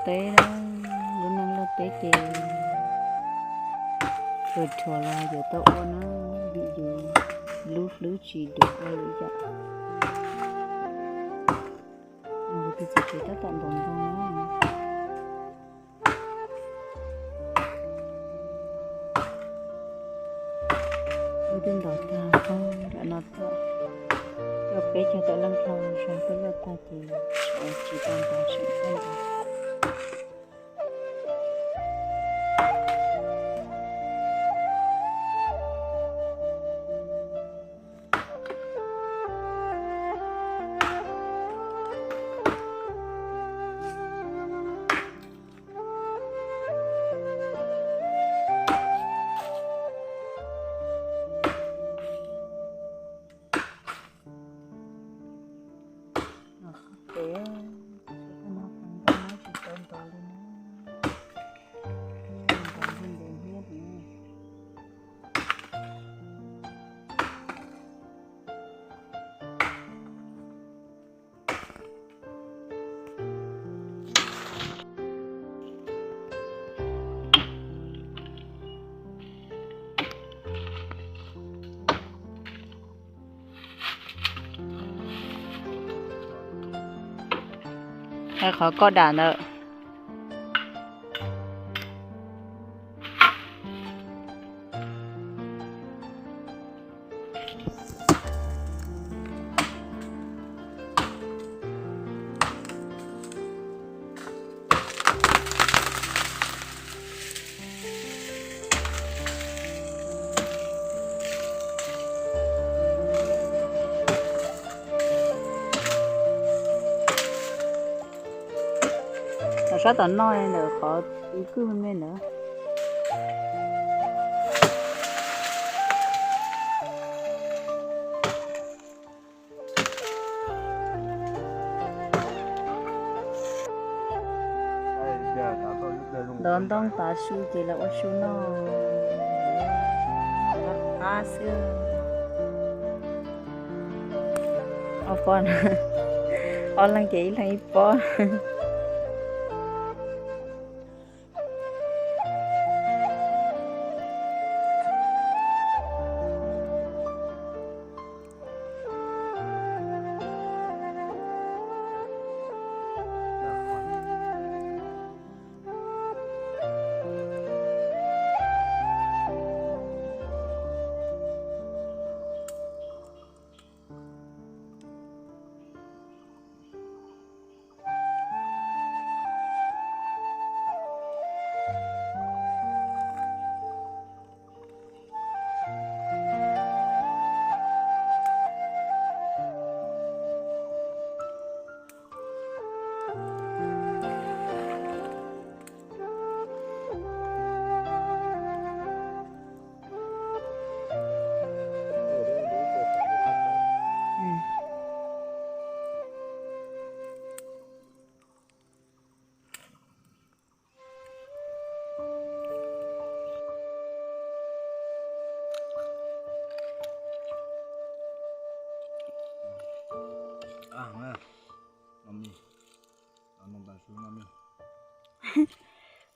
Teb, lub neej laj teb ces tsuas rhuav los yuav tau ua na, vim yus lub hlwb tsis dua ua li yom. Kuv tus txiv tsev tab tom ntov ntoo na. Wb twb ntov tag nram no tuaj, tuaj peb caug tawm leej dhau, zoo tuaj luaj tag ces tsis tau ntov tseem tuaj ntov. Ces tsis tau ntov ntoo, tsis tau ntov li na. Ntov ntev ntev thiab. Hais qhov koj dam ntawd. Los sab tom no ntawm qhov kwj me me ntawd. Ntov ntoo tav su ces lawv ua su noj. Qab xwb. Ob pob, ob leeg ces ib leeg ib pob.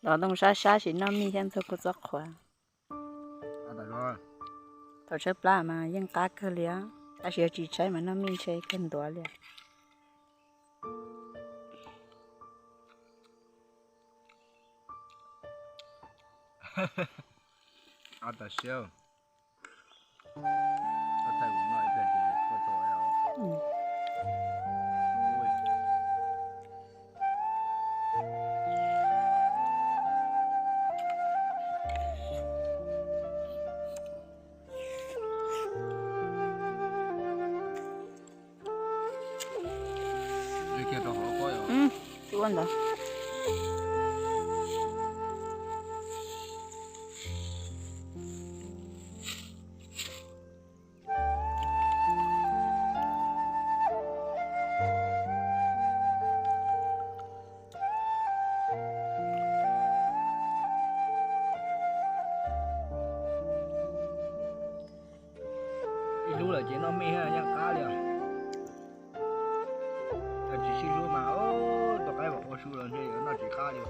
Ntov ntoo sab sab sim noj mij thiab ntxuag kua txob qhuav. Thaum tshaib plab mas yeej qab kawg li, tab sis yog tsis tshaib mas noj mij ntshe kawg ntuav li. Ua ntawd. Ib hlub lawm ces noj mij yeej qab li os. Tsis sib hlub mas tus qaib Su los ntshe yuav noj tsis qab li.